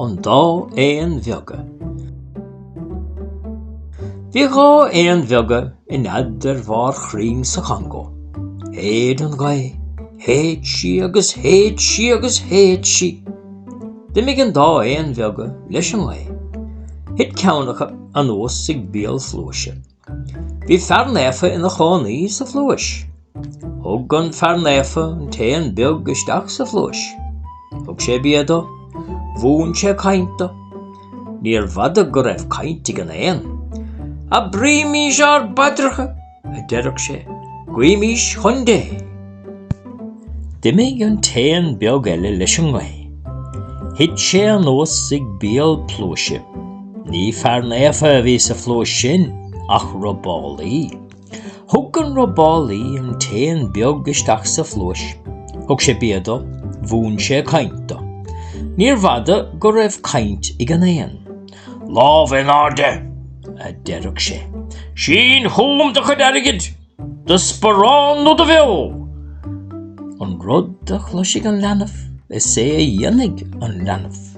An Dá Éan Bheaga. Bhí dha éan bheaga i nead ar bharr chrainn sa Chongó. Shéid an ghaoth, shéid sí agus shéid sí agus shéid sí. D'imigh an dá éan bheaga leis an ngaoth. Thit ceann acu anuas ag béal phluaise. Bhí fear naofa ina chónaí sa phluais. Thug an fear naofa an t-éan beag isteach sa phluais. Thug sé bia dó. Mhúin sé caint dó. Níorbh fhada go raibh caint ag an éan. Abraímís ár bpaidreacha, a deireadh sé, guímís chun Dé. D'imigh an t-éan beag eile leis an ngaoth. Thit sé anuas ag béal pluaise. Ní fear naofa a bhí sa phluais sin ach robálaí. Thug an robálaí an t-éan beag isteach sa phluais. Thug sé bia dó, mhúin sé caint dó. Níorbh fhada go raibh caint ag an éan. Lámh in airde! a deireadh sé. Sín chugam do chuid airgid! Do sparán nó do bheo! An rud a chloisfidh an leanbh, is é a dhéanfaidh an leanbh.